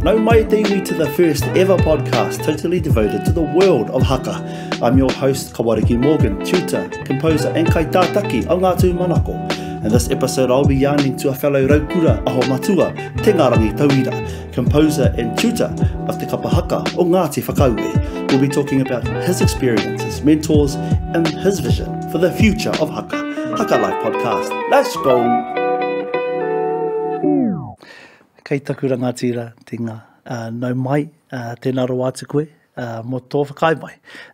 Nau mai te iwi to the first ever podcast totally devoted to the world of haka. I'm your host, Kawariki Morgan, tutor, composer and kaitātaki o Ngā Tūmanako. In this episode, I'll be yarning to a fellow raukura aho matua, Te Ngarangi Tauira, composer and tutor of Te Kapa Haka o Ngāti Whakaue. We'll be talking about his experiences, mentors, and his vision for the future of haka. Haka Life Podcast. Let's go! Kei taku rangatira, Tinga, uh, nau mai, uh, tēnā rawa atu koe, uh, mō tō whakaae mai.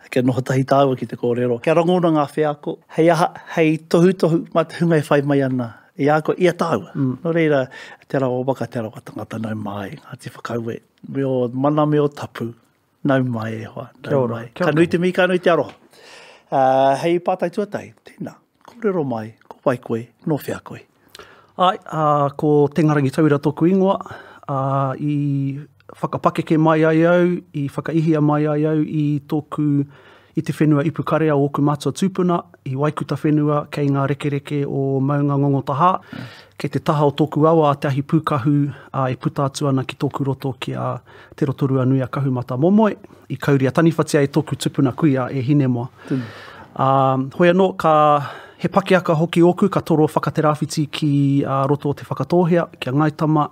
Kia noho tahi tāua ki te kōrero. Kia rangona ngā wheako, hei aha, hei tohutohu mā te hunga e whai mai ana i a koe, i a tāua. Mm. Nō reira, te rawa waka, te rawa tangata, nau mai, Ngāti Whakaue, me o mana, me o tapu, nau mai e hoa, nau mai. Ka nui te mihi, ka nui te aroha. Uh, hei pātai tuatahi, tēnā, kōrero mai, ko wai koe, nō whea koe? Āe, ā, ko Te Ngarangi Tauira tōku ingoa, ā, i whakapakeke mai ai au, i whakaihia mai ai au i tōku, i te whenua ipukarea o ōku mātua tūpuna, i Waikuta whenua kei ngā rekereke o Maunga Ngongotahā, kei te taha o tōku awa a Te Ahi Pūkahu, ā, e puta atu ana ki tōku roto ki a Te Rotorua-nui-a-Kahumatamomoe. I kauria taniwhatia e tōku tupuna kuia e Hinemoa. Ā, hoi anō, ka, he pakiaka hoki ōku, ka toro whakaterāwhiti ki ā, roto o Te Whakatōhea, ki a Ngāi Tama,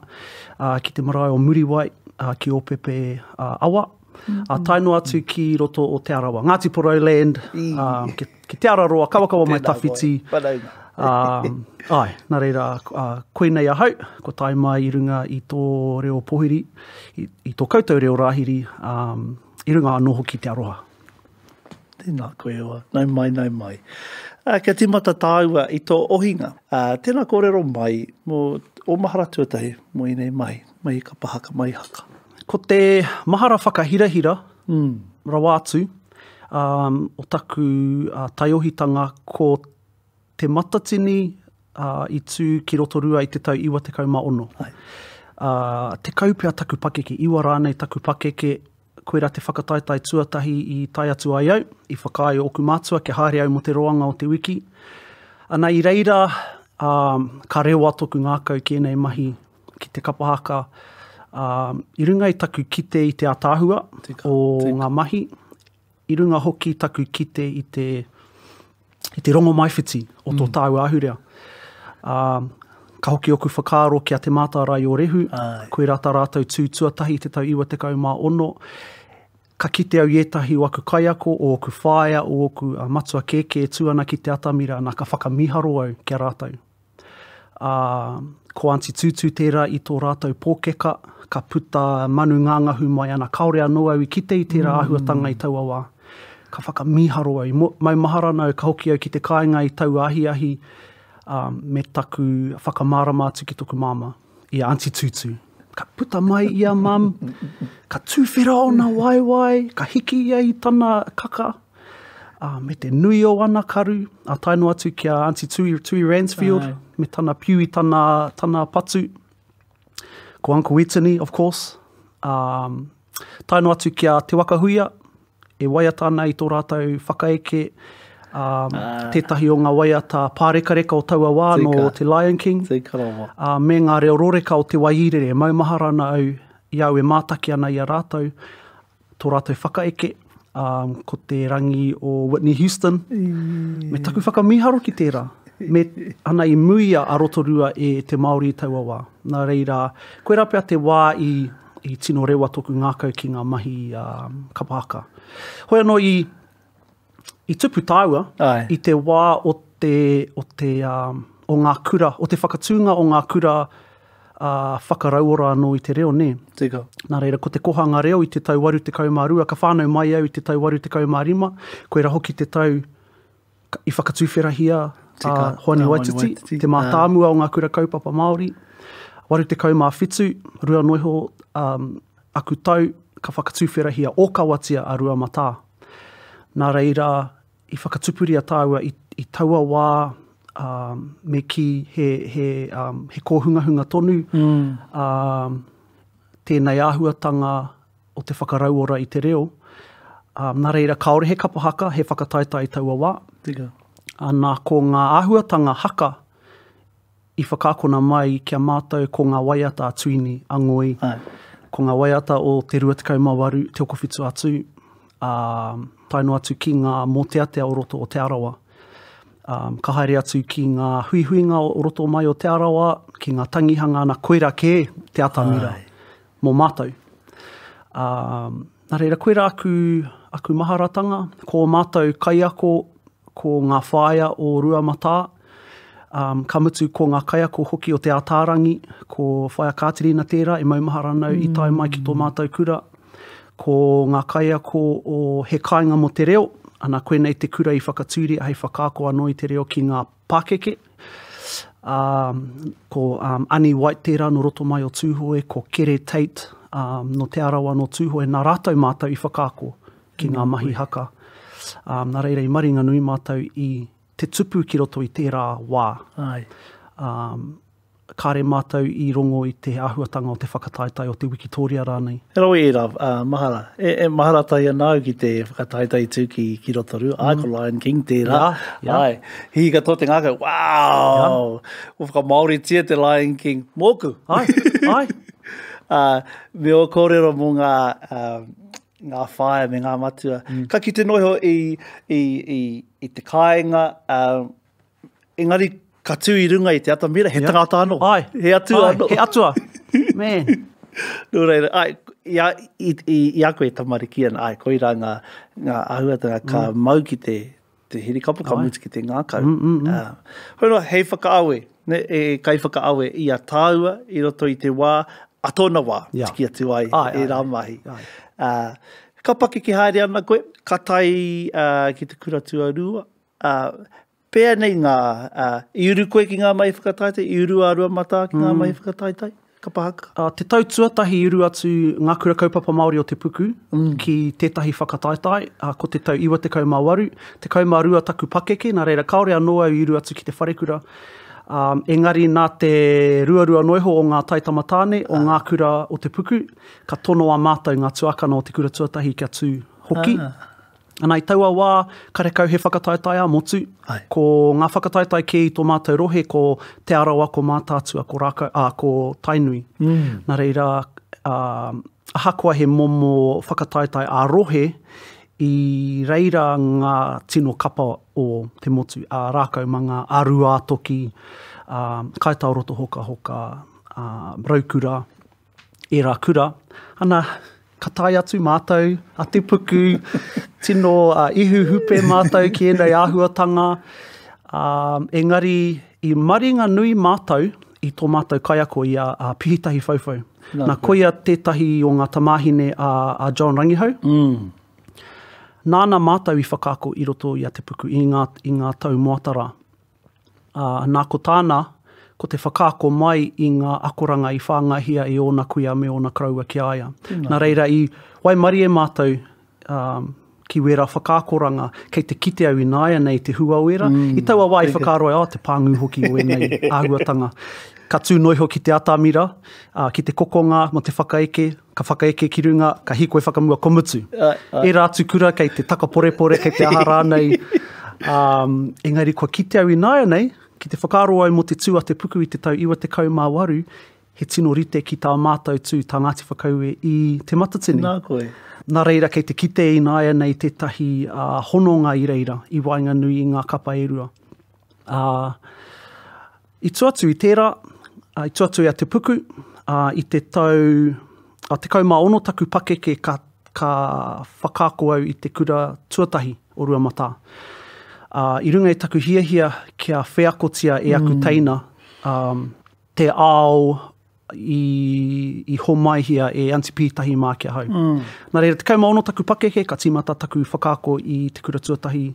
ā, ki te marae o Muriwai, ā, ki Ōpepe ā, awa, ā, tae noa atu ki roto o Te Arawa, Ngāti Porou land, ā, ki, ki Te Araroa, Kawakawa mai Tawhiti. Ā, āe, nā reira, ā, koinei ahau, kua tae mai i runga i tō reo pohiri, i, i tō koutou reo rāhiri, ā, i runga anō hoki te aroha. Tēnā koe e hoa, nau mai, nau mai. Ā, kia tīmata tāua i tō ohinga. Ā, tēnā kōrero mai mō ō mahara tuatahi mō ēnei mahi, mahi kapa haka, mahi haka. Ko te mahara whakahirahira mm. rawa atu um, o taku uh, taiohitanga ko Te Matatini i tū ki Rotorua i te tau 96. Ai. 10 pea taku pakeke, iwa rānei taku pakeke, koirā te whakataetae tuatahi i tae atu ai au, i whakaae ōku mātua kia haere au mō te roanga o te wiki. Ana i reira, ka rewa toku ngākau ki ēnei mahi, ki te kapa haka, i runga i taku kite i te ataahua o ngā mahi, I runga hoki taku kite i te, i te rongomaiwhiti o tō mm. tāua ahurea. Ā, ka hoki oku whakaaro ki a Te Mātārae o Rehu, koirā tā rātou tū tuatahi i te tau 96, ka kite au i ētahi o aku kaiako, o ōku whaea, o ōku matua kēkē e tū ana ki te atamira, nā ka whakamīharo au ki a rātou. Ā, ko Aunty Tūtū tērā i tō rātou pōkeka, ka puta manu ngangahu mai ana. Kāore anō au i kite i tērā mm. āhuatanga i taua wā. Ka whakamīharo au, i maumahara ana au, ka hoki au ki te kāinga i taua ahiahi, um, me taku whakamārama atu ki toku māmā, i a Aunty Tūtū. Ka puta mai ia mum, ka tūwhera ōna waewae, ka hiki ia i tana kaka, ā, me te nui o ana karu, ā, tae noa atu ki a Aunty Tui, Tui Ransfield, Ai. me tana piu i tana, tana patu. Ko Uncle Etini, of course. Um, tae noa atu ki a Te Wakahuia, e waiata ana i tō rātou whakaeke, um, ah. tētahi o ngā waiata pārekareka o taua wā no te Lion King, Tika rawa. Uh, me ngā reo roreka o Te Wairere, maumahara ana au i au e mātaki ana i a rātou, tō rātou whakaeke, ā, ko te rangi o Whitney Houston. Me taku whakamīharo ki tērā. Me, ana i muia a Rotorua e te Māori i taua wā. Nā reira, koirā pea te wā i, i tino rewa toku ngākau ki ngā mahi uh, kapa haka. Hoi anō i, i tupu tāua Ai. i te wā o te, o te, um, o ngā kura, o te whakatūnga o ngā kura uh, whakarauora anō i te reo, nē. Tika. Nā reira, ko te kohanga reo i te tau 82, ka whānau mai au i te tau 85, koira hoki te tau i whakatuwherahia a Hoani Waititi, te mātāmua o ngā kura kaupapa Māori. 87, rua noiho um, aku tau, ka whakatuwherahia ōkawatia a Ruamatā. Nā reira, i whakatupuria tāua i, i taua wā, um, me kī he, he, um, he kōhungahunga tonu mm. um, tēnei āhuatanga o te whakarauora i te reo. Um, nā reira, kāore he kapa haka, he whakataetae i taua wā. Tika. Nā, ko ngā āhuatanga haka i whakaakona mai ki a mātou ko ngā waiata a Tuini, a Ngoi, Ai. ko ngā waiata o te 28, Te Hokowhitu a Tū, ā, tae noa atu ki ngā mōteatea o roto o Te Arawa. Ā, ka haere atu ki ngā huihuinga o roto mai o Te Arawa, ki ngā tangihanga ana, koira kē te atamira mō mātou. Ā, nā reira, koira aku, aku maharatanga, ko ō mātou kaiako, ko ngā whāea o Ruamatā, ā, ka mutu ko ngā kaiako hoki o Te Ātaarangi, ko Whaea Kāterina tērā e maumahara ana au i tae mai ki tō mātou kura, ko ngā kaiako o He Kāinga Mō Te Reo, ana koinei te kura i whakatūria hei whakaako anō i te reo ki ngā pākeke. Ā, ko um, Ani White tērā nō roto mai o Tūhoe, ko Kere Tate um, nō Te Arawa nō Tūhoe, nā rātou mātou i whakaako ki ngā mahi haka. Um, nā reira i maringanui mātou i te tupu ki roto i tērā wā. Ai. Um, kāre mātou i rongo i te āhuatanga o te whakataetae o te wikitōria rānei. He rawe ērā, ā, mahara. E, e mahara tahi ana au ki te whakataetae tū ki, ki Rotorua. Āe, ko Lion King tērā. Jā, jā. Āe. Hī katoa te ngākau, wow! Jā. Kua whakamāoritia te Lion King mōku. Āe, āe. Ā, me ō kōrero mō ngā, ā, ngā whaea me ngā matua. Mm. Ka kite noa iho i, i, i, i te kāinga, ā, engari ka tū i runga i te atamira, he yeah. tangata anō. Ai. He atua ai, anō. He atua. Man. Nō reira, ai, i a, i, i, i a koe tamariki ana, ai, koirā ngā, ngā āhuatanga ka mm. mau ki te, te hirikapo, ka mutu ki te ngākau. Mm, mm, mm. Uh, hoi noa, hei whakaawe, ne, e, kai whakaawe i a tāua i roto i te wā, a tōna wā, yeah. tiki atu ai, ai, e rā mahi. Ai. Uh, ka pakeke haere ana koe, ka tae uh, ki te kura tuarua, uh, Pēhea nei ngā, ā, i uru koe ki ngā mahi whakataetae, i uru a Ruamatā ki ngā mahi whakataetae, kapa haka? Ā, te tau tuatahi i uru atu ngā Kura Kaupapa Māori o Te Puku ki tētahi whakataetae, ā, ko te tau 98, 12 taku pakeke, nā reira kāore anō au i uru atu ki te wharekura. Ā, engari nā te ruarua noa iho o ngā taitama tāne o ngā kura o Te Puku, ka tonoa mātou ngā tuakana o te kura tuatahi kia tū hoki. Ana i taua wā, karekau he whakataetae ā-motu. Ko ngā whakataetae kē i tō mātou rohe ko Te Arawa, ko Mātaatua, ko Rākau, ā, ko Tainui. Mm. Nā reira, ā, ahakoa he momo whakataetae ā-rohe, i reira ngā tino kapa o te motu, ā, Rākau Manga, ā Rūātoki, ā, Kaitaoroto Hokahoka, ā, Raukura. ērā kura, ana, ka tae atu mātou a Te Puku, tino uh, ihu hupe mātou ki ēnei āhuatanga, uh, engari i maringa nui mātou i tō mātou kaiako i a, a Pihitahi Whauwhau. Nā, Nā koia tētahi o ngā tamāhine a, a John Rangihau. Mm. Nāna mātou i whakaako i roto i a Te Puku i ngā, i ngā tau moata rā. Ā, nā ko tāna, ko te whakaako mai i ngā akoranga i whāngaihia e ōna kuia me ōna koroua ki a ia. Tēnā. Nā reira, i waimarie mātou ā, ki wērā whakaakoranga, kei te kite au ināianei te hua o ērā. Mm, I taua wā i very good. whakaaro ai, oh, te pāngū hoki o ēnei āhuatanga. Ka tū noa iho ki te atamira, ā, ki te kokonga mō te whakaeke, ka whakaeke ki runga, ka hīkoi whakamua, ko mutu. Ai, ai. Ērā atu kura kei te takaporepore, kei te aha rānei. Um, engari kua kite au ināianei, ki te whakaaro au mō te tū a Te Puku i te tau 98, he tino rite ki tā mātou tū, tā Ngāti Whakaue i Te Matatini. Nā koe. Nā reira kei te kite ināianei tētahi uh, hononga i reira, i waenganui i ngā kapa e rua. Ā, i tua atu i tērā, i tua atu i a Te Puku, ā, i te tau, ā, 16 taku pakeke ka, ka whakaako au i te kura tuatahi o Ruamatā. Ā, i runga i taku hiahia kia wheakotia e aku teina, ā, te ao i, i homaihia e Aunty Pītahi mā ki ahau. Mm. Nā reira, 16 taku pakeke, ka tīmata taku whakaako i te kura tuatahi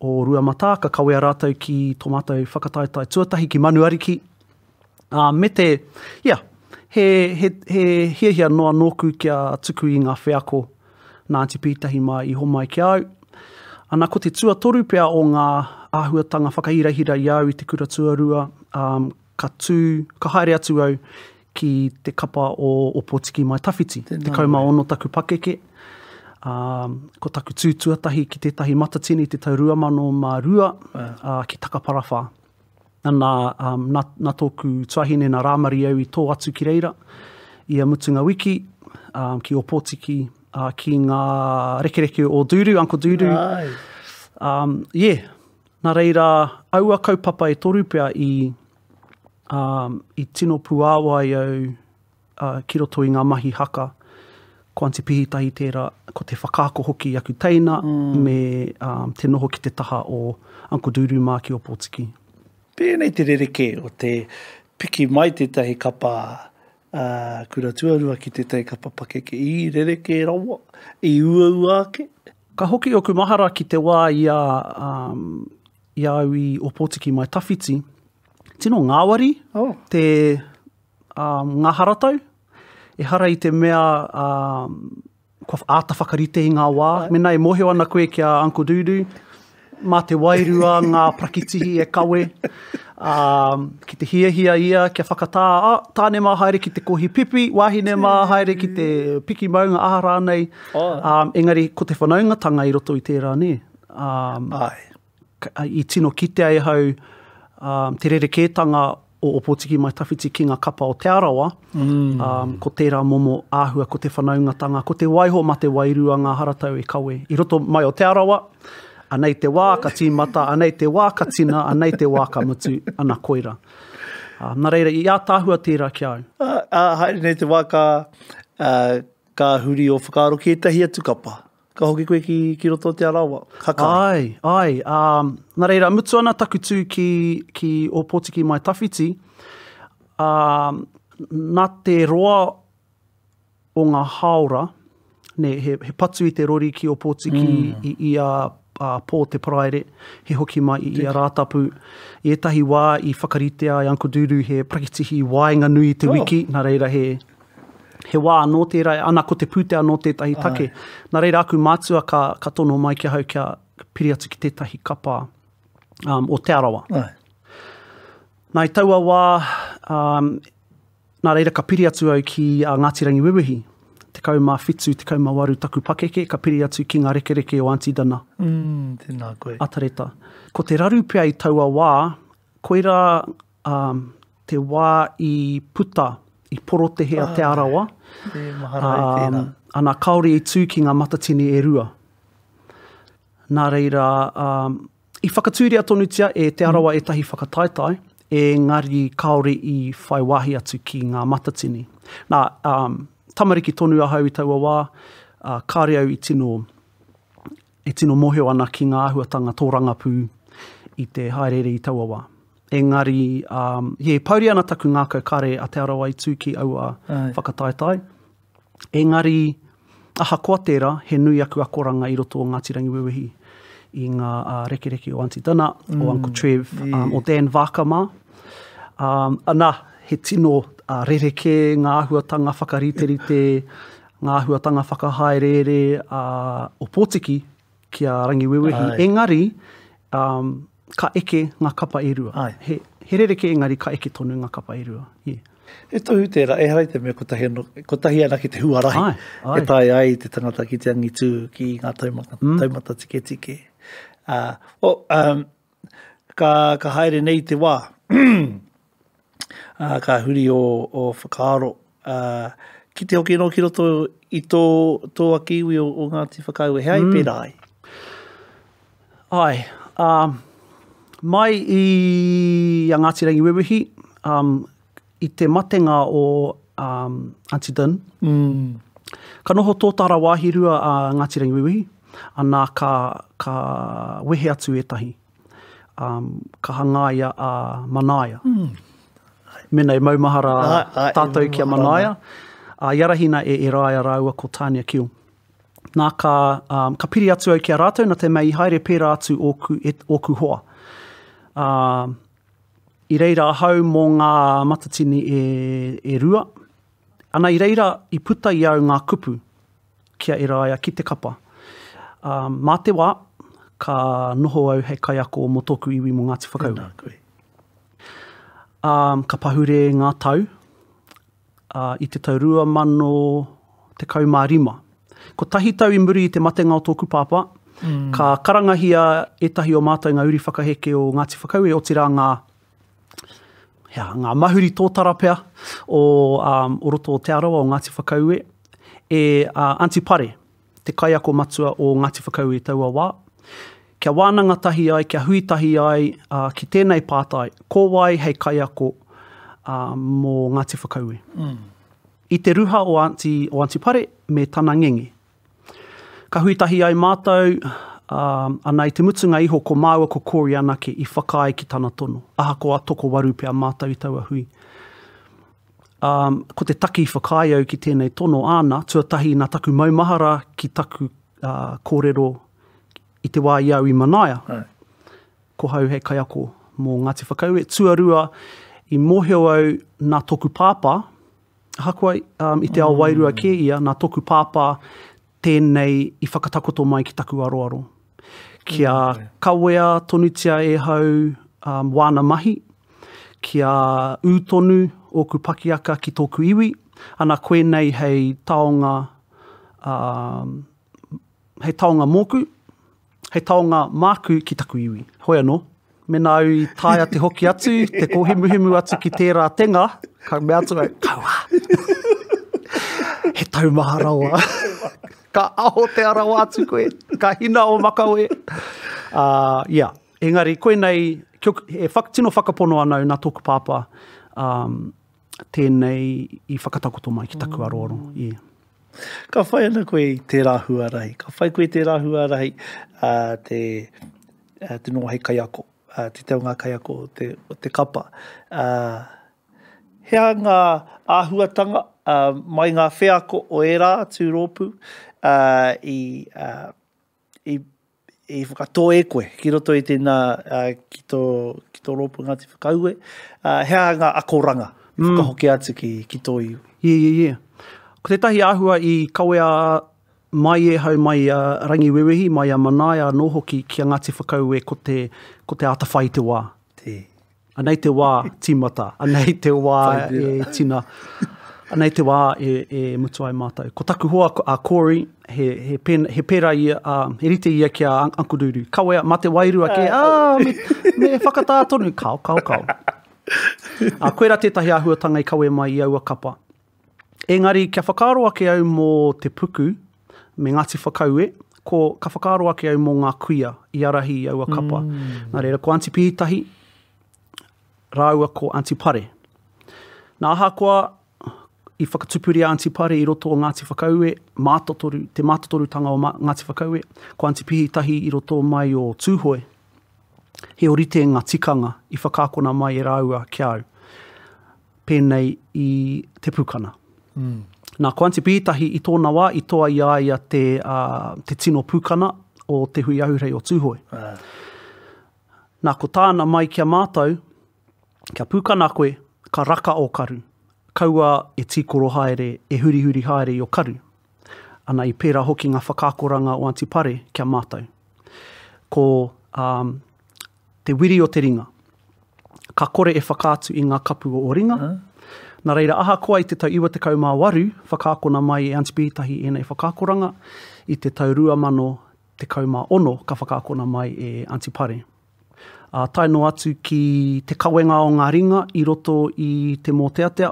o Ruamatā, ka kawea rātou ki tō mātou whakataetae tuatahi ki Manuariki. Uh, me te, yeah, he, he, he hiahia noa nōku kia tuku i ngā wheako nā Aunty Pītahi mā i homai ki a au. Ana, ko te tuatoru pea o ngā āhuatanga whakahirahira i a au i te kura tuarua, um, ka tū, ka haere atu au ki te kapa o Ōpōtiki Mai Tawhiti. Tēnā 16 taku pakeke. Ā, ko taku tū tuatahi ki tētahi matatini i te tau 2002, ā, ki Takaparawhā. Nā, um, nā, nā tōku tuahine, nā Rāmari au i tō atu ki reira ia mutunga wiki. um, ki Ōpōtiki, uh, ki ngā rekereke o Duru, Uncle Duru. Ai. Um, yeah. Nā reira, aua kaupapa e toru pea i, um, i tino puāwai au uh, ki roto i ngā mahi haka. Ko Aunty Pihitahi tērā, ko te whakaako hoki i aku teina, mm. me um, te noho ki te taha o Uncle Duru mā ki Ōpōtiki. Pēnei te rerekē o te piki mai tētahi kapa uh, kura tuarua ki tētahi kapa pakeke i rerekē rawa, i uaua ake? Ka hoki oku mahara ki te wā i a, um, i a au i Ōpōtiki mai tawhiti, tino ngāwari oh. te um, ngā haratau. Ehara i te mea um, kua āta whakarite i ngā wā. Mēnā e mōhio ana koe ki a Uncle Dudu, mā te wairua ngā prakitihi e kawe. Um, ki te hiahia ia kia whakatā, ah, tāne mā haere ki te kohi pipi, wāhine mā haere ki te piki maunga aha rānei. Oh. Um, engari, ko te whanaungatanga i roto i tērā, nē. Um, Ai. I tino kitea e hau um, te rerekētanga o Ōpōtiki Mai Tawhiti ki ngā kapa o Te Arawa, mm. um, ko tērā momo āhua, ko te whanaungatanga, ko te waiho mā te wairua ngā haratau e kawe. I roto mai o Te Arawa, anei te wā ka tīmata, anei te wā ka tina, anei te wā ka mutu, ana koira. Uh, nā reira, i ātaahua tērā ki a au. Uh, uh, haere nei te wā ka, uh, ka huri o whakaaro ki ētahi atu kapa. Ka hoki koe ki, ki roto o Te Arawa, haka. Ai, ai. Um, nā reira, mutu ana taku tū ki, ki Ōpōtiki Mai Tawhiti, um, nā te roa o ngā hāora, ne, he, he patu i te rori ki Ōpōtiki mm. i ia uh, pō te paraire, he hoki mai i ia Rātapu. I ētahi wā i whakaritea e Uncle Duru he prakitihi waenganui i te oh. wiki, nā reira he, He wā anō tērā, ana ko te pūtea anō tētahi take. Nā reira aku mātua ka, ka tono mai ki ahau kia piri atu ki tētahi kapa um, o Te Arawa. Ai. Nā i taua wā, um, nā reira ka piri atu au ki a Ngāti Rangiwewehi. 17, 18 taku pakeke, ka piri atu ki ngā rekereke o Aunty Dana. Mm, tēnā koe. Atareta. Ko te raru pea i taua wā, koirā um, te wā i puta, i porotehe a Te Arawa, e mahara ai tērā. Um, ana, kāore i tū ki ngā matatini e rua. Nā reira, um, i whakatūria tonutia e Te Arawa mm. ētahi whakataetae, engari kāore i whai wāhi atu ki ngā matatini. Nā, um, tamariki tonu ahau i taua wā, uh, kāore au i tino, e tino mōhio ana ki ngā āhuatanga tōrangapū i te haereere i taua wā. Engari, um, yeah, pouri ana taku ngākau kare a Te Arawa i tū ki aua Ai. whakataetae. Engari, ahakoa tērā, he nui aku akoranga i roto o Ngāti Rangiwewehi i ngā uh, rekereke o Aunty Dana, mm, o Uncle Trev, yeah. um, o Dan Vaaka mā. Um, ana, he tino uh, rerekē ngā āhuatanga whakariterite, ngā āhuatanga whakahaereere uh, o Pōtiki ki a Rangiwewehi. Ai. Engari, um, ka eke ngā kapa e rua. Ai. He, he rerekē engari ka eke tonu ngā kapa e rua. Yeah. He tohu tērā, ehara i te mea kotahi, anō, kotahi anake te huarahi Ai, ai. e taea ai te tangata ki te angitū ki ngā taumata, mm. taumata tiketike. Uh, oh, um, ka, ka haere nei te wā, uh, ka huri o, o whakaaro, uh, ki te hoki anō ki roto i tō, tō ake iwi o, o Ngāti Whakaue, he ai mm. pērā ai? Ai, um, mai i a Ngāti Rangiwewehi, um, i te matenga o um, Aunty Dun, mm. ka noho tōtara wāhi rua a Ngāti Rangiwewehi, anā ka, ka wehe atu ētahi. Um, ka hangaia a Manaia. Mm. Mena e maumahara ai, ai, tātou ki a Manaia. A, i arahina e Eraia rāua ko Tania Kiel. Nā ka, um, ka piri atu au ki a rātou, nā te mea i haere pērā atu ōku, et, ōku hoa. Uh, i reira ahau mō ngā matatini e, e rua. Ana i reira i puta i au ngā kupu ki a Eraia ki te kapa. Um, mā te wā, ka noho au hei kaiako mō tōku iwi mō Ngāti Whakaue. Tēnā koe. Um, ka pahure ngā tau uh, i te tau 2015. Kotahi tau i muri i te matenga o tōku pāpā, mm. ka karangahia ētahi o mātou ngā uri whakaheke o Ngāti Whakaue, otirā ngā, hea, ngā mahuri tōtara pea o, um, o roto o Te Arawa o Ngāti Whakaue. E a Aunty Pare, te kaiako matua o Ngāti Whakaue i taua wā, kia wānanga tahi ai, kia hui tahi ai uh, ki tēnei pātai, ko wai hei kaiako uh, mō Ngāti Whakaue? Mm. I te ruha o Aunty, o Aunty Pare me tana ngenge. Ka hui tahi ai mātou, uh, ana i te mutunga iho ko māua ko Corey anake i whakaae ki tana tono, ahakoa tokowaru pea mātou i taua hui. Um, ko te take i whakaae au ki tēnei tono āna, tuatahi nā taku maumahara ki taku uh, kōrero i te wā i au i Manaia. Right. Ko hau hei kaiako mō Ngāti Whakaue. Tuarua, i mōhio au nā toku pāpā, ahakoa um, i te ao mm. wairua kē ia, nā toku pāpā tēnei i whakatakoto mai ki taku aroaro. Kia mm. kawea tonutia e hau um, wāna mahi, Kia ū tonu ōku pakiaka ki tōku iwi, ana koinei hei taonga, ā, hei taonga mōku, hei taonga māku ki taku iwi. Hoi anō, mēnā au i taea te hoki atu, te kōhimuhimu atu ki tērā tenga, ka mea atu au, kaua! He taumaha rawa. Ka ahotea rawa atu koe, ka hina o makawe. Ā, ia. Engari, koinei, e whak, tino whakapono ana au nā tōku pāpā um, tēnei i whakatakoto mai ki taku aroaro. Mm. Yeah. Ka whai ana koe i tērā huarahi. Ka whai koe i tērā huarahi uh, te, uh, te noho hei kaiako, uh, te teo ngā kaiako o te, o te kapa. Uh, he aha ngā āhuatanga uh, mai ngā wheako o ērā atu rōpū uh, i, uh, i i whakatō e koe ki roto i tēnā ki tō, ki tō rōpū Ngāti Whakaue, he aha ngā akoranga i mm. whakahoki atu ki, ki tō iwi? Yeah, yeah, yeah. Ko tētahi āhua i kawea mai e hau mai a Rangiwewehi, mai a Manaia anō hoki ki a Ngāti Whakaue ko te, ko te ātawhai i te wā. Te. Anei te wā tīmata, anei te wā e tina, anei te wā e, e mutu ai mātou. Ko taku hoa a Corey, he, he, pen, he pērā ia, uh, he rite ia ki a Uncle Ruru. Kawea, mā te wairua kē, ah, me, me whakatā tonu, kao, kao, kao. A, koirā tētahi āhuatanga i kawe mai i aua kapa. Engari, kia whakaaro ake au mō te puku me Ngāti Whakaue, ko, ka whakaaro ake au mō ngā kuia i ārahi i aua kapa. Mm. Nā reira, ko Aunty Pihitahi rāua ko Aunty Pare. Nā ahakoa i whakatupuria Aunty Pare i roto o Ngāti Whakaue, mātotoru, te mātotorutanga o Ngāti Whakaue, ko Aunty Pihitahi i roto mai o Tūhoe. He orite ngā tikanga i whakaakona mai e rāua ki a au. pēnei i te pūkana. Mm. Nā, ko Aunty Pītahi i tōna wā i toa i a ia te, uh, te tino pūkana o te hui ahurei o Tūhoe. Ah. Nā, ko tāna mai ki a mātou, kia pūkana koe, ka raka o karu. Kaua e tīkoro haere, e hurihuri haere i o karu. Ana, i pērā hoki ngā whakaakoranga o Aunty Pare ki a mātou. Ko um, te wiri o te ringa. Ka kore e whakaatu i ngā kapu o o ringa. Nā reira, ahakoa i te tau 98 whakaakona mai e Aunty Pihitahi ēnei whakaakoranga, i te tau 2016 ka whakaakona mai e Aunty Pare. Ā, tae noa atu ki te kawenga o ngā ringa i roto i te mōteatea,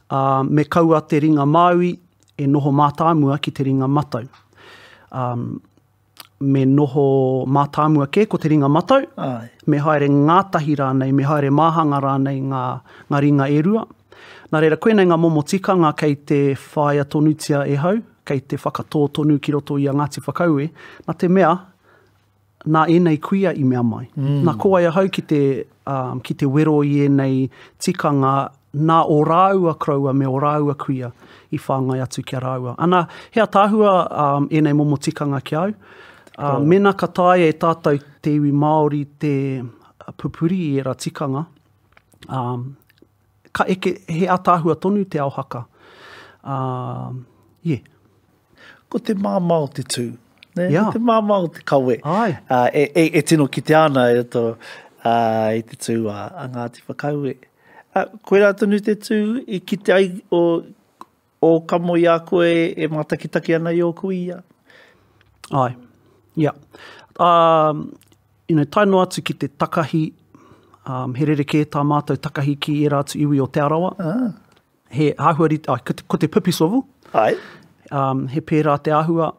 ā, me kaua te ringa māui e noho mātāmua ki te ringa matau. Ā, me noho mātāmua kē ko te ringa matau, Ai. me haere ngātahi rānei, me haere māhanga rānei ngā, ngā ringa e rua. Nā reira, koinei ngā momo tikanga kei te whāia tonutia e hau, kei te whakatō tonu ki roto i a Ngāti Whakaue, nā te mea, nā ēnei kuia i mea mai. Mm. Nā ko wai ahau ki te, um, ki te wero i ēnei tikanga nā ō rāua koroua me ō rāua kuia i whāngai atu ki a rāua. Ana, he ataahua um, ēnei momo tikanga ki au. Uh, mēnā ka taea e tātou te iwi Māori te pupuri i ērā tikanga, um, ka eke, he ataahua tonu te ao haka. Uh, yeah. Ko te māmā o te tū. Ne? Yeah. Ko te māmā o te kawe. Ai. Uh, e, e, e tino kitea ana i roto uh, i te tū a, a Ngāti Whakaue. Uh, koirā tonu te tū i kite ai o, o kamo i a koe e mātakitaki ana i ō kuia? Ai. Yeah. Um, you know, tae noa atu ki te takahi, um, he rerekē tā mātou takahi ki ērā atu iwi o Te Arawa. Ah. He āhua rite, ai, ko te, ko te pipi swivel. Ai. Um, he pērā te āhua,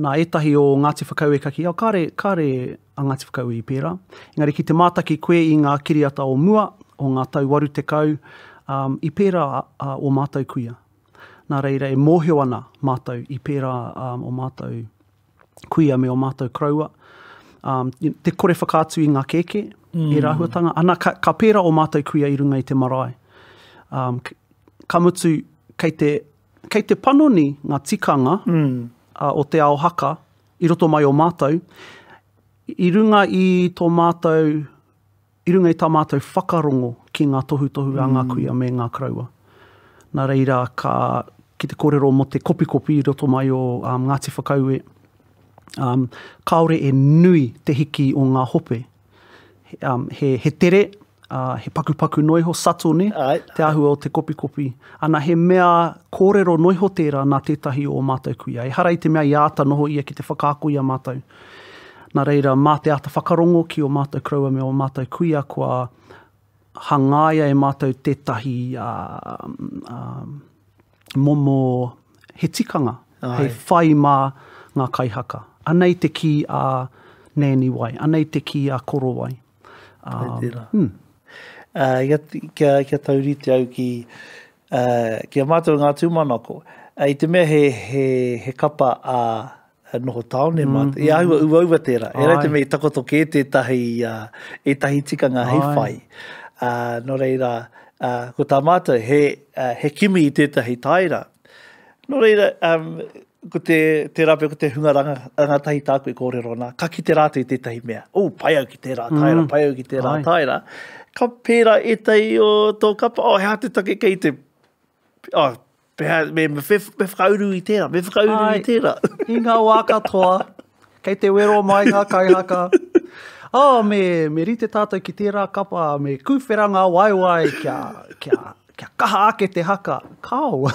nā ētahi o Ngāti Whakaue ka kī, oh, kāre, kāre a Ngāti Whakaue i pērā. Engari ki te mātaki koe i ngā kiriata o mua, o ngā tau 80, um, i pērā uh, o mātou kuia. Nā reira, e mōhio ana mātou i pērā um, o mātou kuia me o mātou koroua. Um, te kore whakaatu i ngā kēkē, mm. ērā āhuatanga. Ana, ka, ka pērā o mātou kuia i runga i te marae. Um, ka mutu, kei te, kei te panoni ngā tikanga mm. uh, o te ao haka i roto mai o mātou, i runga i tō mātou i runga i tā mātou whakarongo ki ngā tohutohu a ngā kuia me ngā koroua. Nā reira, ka, ki te kōrero mō te kopikopi i roto mai o um, Ngāti Whakaue, um, kāore e nui te hiki o ngā hope. Um, he, he tere, uh, he pakupaku noiho, subtle, ne? Ai, te āhua o te kopikopi. Ana, he mea kōrero noiho tērā nā tētahi o ō mātou kuia. Ehara i te mea i āta noho ia ki te whakaako i a mātou. Nā reira, mā te āta whakarongo ki ō mātou koroua me ō mātou kuia kua hangaia e mātou tētahi momo he tikanga hei whai mā ngā kaihaka. Anei te kī a Nanny Wai, anei te kī a Koro Wai. Pai tērā. Mm. Uh, kia, kia taurite au ki, uh, ki a mātou ngā tūmanako. Uh, I te mea he, he, he kapa a noho tāone mātou. I āhua uaua tērā. Ehara i te mea i takoto kē tētahi, ētahi tikanga hei whai. Nō reira, ko tā mātou, he, he kimi i tētahi taera. Nō reira, ko te, tērā pea ko te hunga ranga, rangatahi tāku e kōrero nā, ka kite rātou i tētahi mea. Oh, pai au ki tērā taera, pai au ki tērā taera. Ka pērā ētahi o tō kapa, oh, he aha te take kei te, oh, Pea, me, me, me whakauru i tērā, me whakauru Ai, i tērā. I ngā wā katoa, kei te wero mai ngā kaihaka. Oh, me, me rite tātou ki tērā kapa, me kūwhera ngā waewae kia, kia, kia kaha ake te haka. Kao.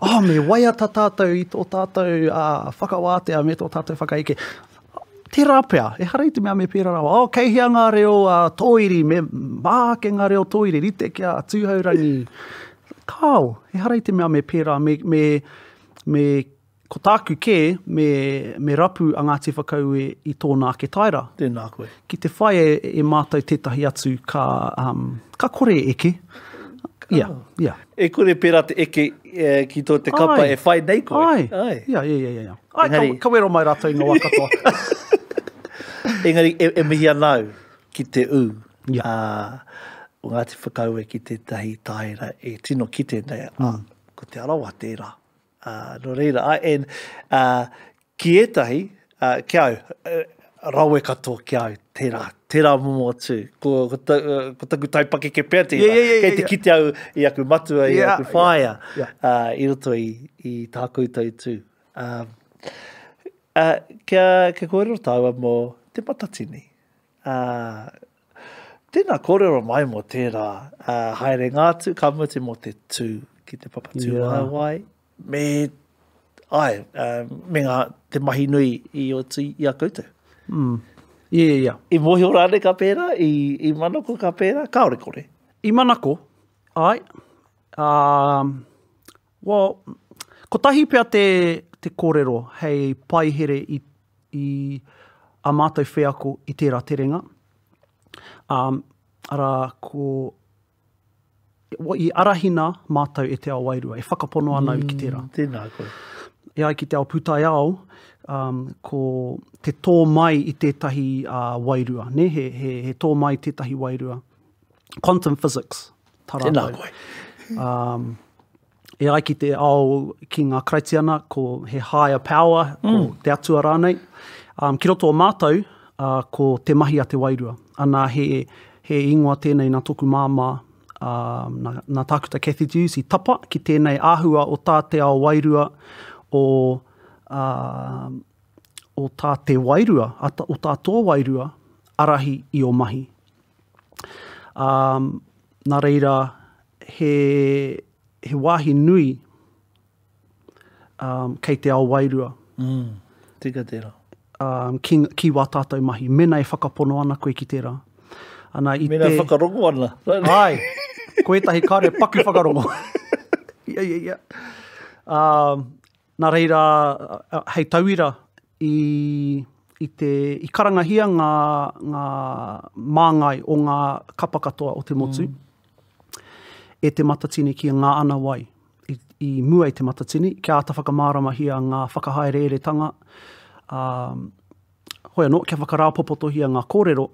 oh, me waiata tātou i tō tātou uh, whakawātea me tō tātou whakaeke. Tērā pea, ehara i te mea me pērā rawa. Oh, kei hea ngā reo uh, tōiri, me mā ake ngā reo tōiri, rite ki a Tūhourangi. Kāo, ehara i te mea me pērā, me, me, me, ko tāku kē, me, me rapu a Ngāti Whakaue i tōna ake taera. Tēnā koe. Ki te whai e, e mātou tētahi atu ka, um, ka kore e eke. Ia, ia. E kore pērā te eke e, ki tō te kapa Ai. e whai nei koe. Ai. Ai. Ia, ia, ia, ia. Ai, Engari- ka, ka wero mai rātou i ngā wā katoa. Engari, e, e mihi ana au ki te ū Ia. a, o Ngāti Whakaue ki tētahi taera e tino kite nei, mm. ko Te Arawa tērā. Uh, nō reira, ai, and, uh, ki ētahi, uh, ki au, uh, rawe katoa ki au, tērā, tērā momo tū. Ko, ko, ta, ko taku taipakeke pea tērā. Yeah, yeah, yeah, Kei te yeah. kite au i aku matua, i Yeah, aku whaea, yeah, uh, i roto i, i tā koutou tū. Um, uh, kia, kia kōrero tāua mō Te Matatini. Uh, tēnā kōrero mai mō tērā uh, haerenga atu, ka mutu mō te tū ki te papa tūwaewae, yeah. me, ai, uh, me ngā, te mahi nui i oti i a koutou. Mm. Yeah, yeah, yeah. I mōhio rānei ka pērā, i, i manako ka pērā, kāore kore. I manako, ai, um, Well, kotahi pea te, te kōrero hei paihere i, i a mātou wheako i tērā terenga. Um, arā, ko, i arahina mātou e te ao wairua, e whakapono ana au ki tērā. Mm, tēnā koe. E ai ki te ao pūtaiao, um, ko te tō mai i tētahi uh, wairua, ne? He, he, he tō mai i tētahi wairua. Quantum physics, tā Tēnā rātou. koe. Um, e ai ki te ao ki ngā Karaitiana, ko he higher power, ko mm. te atua rānei. Um, ki roto o mātou, uh, ko te mahi a te wairua. Ana he, he ingoa tēnei nā toku māmā, uh, nā, nā tākuta Cathy Dewes i tapa ki tēnei āhua o tā te ao wairua o, uh, o tā te wairua, o tā tō wairua arahi i o mahi. Um, nā reira, he, he wāhi nui um, kei te ao wairua. Mm, tika tērā. Um, ki, ki wā tātou mahi, mena e whakapono ana koe ki tērā. Ana, i mena te... whakarongo ana. Ai. Ko ētahi kāore paku whakarongo. Ia, ia, ia. Uh, nā reira, hei tauira, i, i, te, i karangahia ngā, ngā māngai o ngā kapa katoa o te motu mm. e Te Matatini ki ngā ana wai i, i mua i Te Matatini, kia āta whakamāramahia ngā whakahaereeretanga, um, hoi anō, kia whakarāpopotohia ngā kōrero,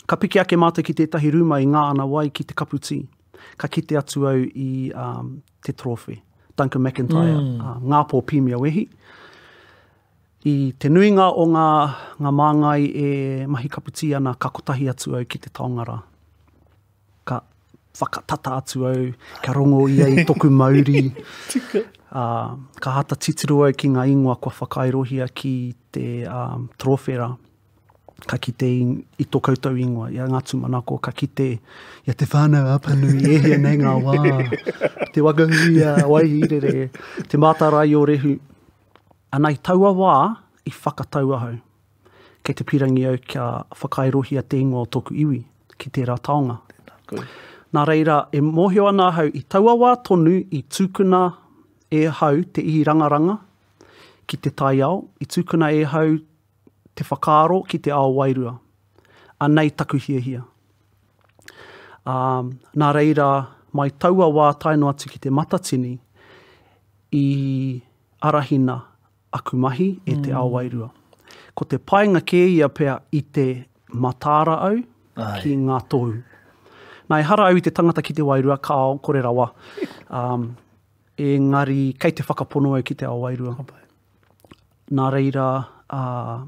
ka piki ake mātou ki tētahi rūma i ngā ana wai ki te kapu tī. Ka kite atu au i um, te trophy, Duncan McIntyre, mm. uh, Ngāpō Pīmia Wehi. I te nuinga o ngā, ngā māngai e mahi kapu tī ana, ka kotahi atu au ki te taonga rā. Ka whakatata atu au, kia rongo ia i toku mauri. Tika. Uh, ka hata titiro au ki ngā ingoa kua whakairohia ki te um, trofera. Ka kite i, i tō koutou ingoa, i a ngā tūmanako, ka kite i a Te Whānau Apanui, e hia nei ngā wā, te waka huia, Waihīrere, te mātārae o Rehu. Ana i taua wā, i whakatau ahau. Kei te pīrangi au kia whakairohia te ingoa o tōku iwi ki tērā taonga. Tēnā koe. Nā reira, e mōhio ana ahau i taua wā tonu i tūkuna e ahau te ihi rangaranga ki te taiao, i tūkuna e ahau te whakaaro ki te ao wairua. Anei taku hiahia. Ā, nā reira, mai taua wā tae noa atu ki te Matatini, i arahina aku mahi e te ao wairua. Ko te painga kē ia pea i te mataara au ki ngā tohu. Nā, ehara au i te tangata ki te wairua, kāo, kore rawa. Um, engari, kei te whakapono au ki te ao wairua. Nā reira, uh,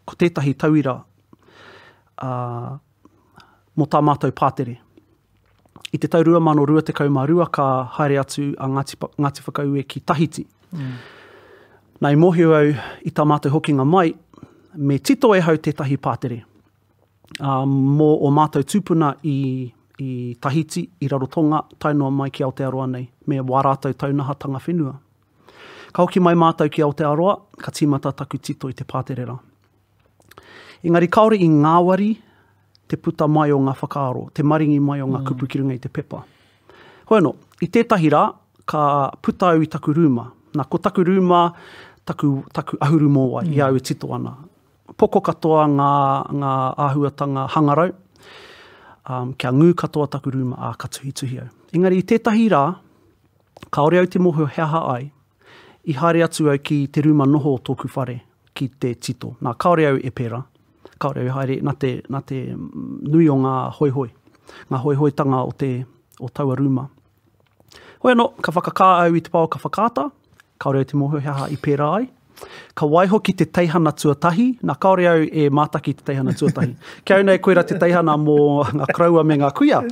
ko tētahi tauira uh, mō tā mātou pātere. I te tau 2022 ka haere atu a Ngāti, Ngāti Whakaue ki Tahiti. Mm. Nā, i mōhio au i tā mātou hokinga mai, me tito e hau tētahi pātere uh, mō o mātou tūpuna i, i Tahiti, i Rarotonga, tae noa mai ki Aotearoa nei, me wā rātou taunahatanga whenua. Ka hoki mai mātou ki Aotearoa, ka tīmata taku tito i te pātere rā. Engari kāore i ngāwari te puta mai o ngā whakaaro, te maringi mai o ngā mm. kupu ki runga i te pepa. Hoi anō, i tētahi rā, ka puta au i taku rūma. Nā, ko taku rūma, taku, taku ahuru mōwai, mm. i a au e tito ana. Poko katoa ngā, ngā āhuatanga hangarau, um, kia ngū katoa taku rūma, ā, ka tuhituhi au. Engari i tētahi rā, kāore au te mōhio he aha ai, I haere atu au ki te rūma noho o tōku whare ki te tito. Nā, kāore au e pērā. Kāore au e haere nā te, nā te nui o ngā hoihoi, ngā hoihoitanga o, te, o taua rūma. Hoi anō, ka whakakā au i te pouaka whakaata, kāore au te mōhio he aha i pērā ai. Ka waiho ki te teihana tuatahi, nā kāore au e mātaki i te teihana tuatahi. Ki au nei koira te teihana mō ngā koroua me ngā kuia.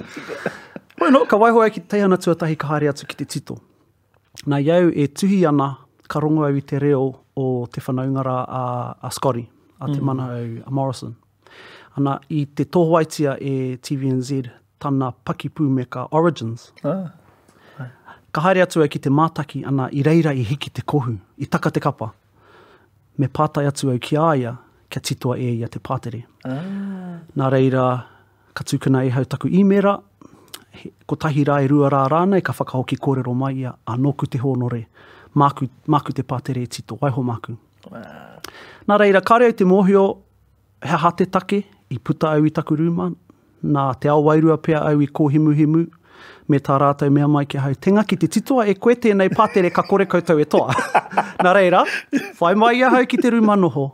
Hoi anō, ka waiho au ki te teihana tuatahi ka haere atu ki te tito. Nā i au e tuhi ana, ka rongo au i te reo o te whanaunga rā a, a Scotty, a Te mm. Manahau a Morrison. Ana, i te tōwaitia e TVNZ tana pakipūmeka Origins. Ah. Ka haere atu au ki te mātaki, ana, i reira i hiki te kohu, i taka te kapa. Me pātai atu au ki a ia, kia titoa e ia te pātere. Ah. Nā reira, Ka tūkina e hau taku īmēra, kotahi rā e rua rā rānei ka whakahoki kōrero mai ia, ā, nōku te hōnore, māku, māku te pātere e tito, waiho māku. Nā reira, kāre au te mōhio he aha te take i puta au i taku rūma, nā te ao wairua pea au i kōhimuhimu, me tā rātou mea mai ki ahau, Tenga ki te titoa e koe tēnei pātere ka kore koutou e toa. Nā reira, whai mai i ahau ki te rūma noho,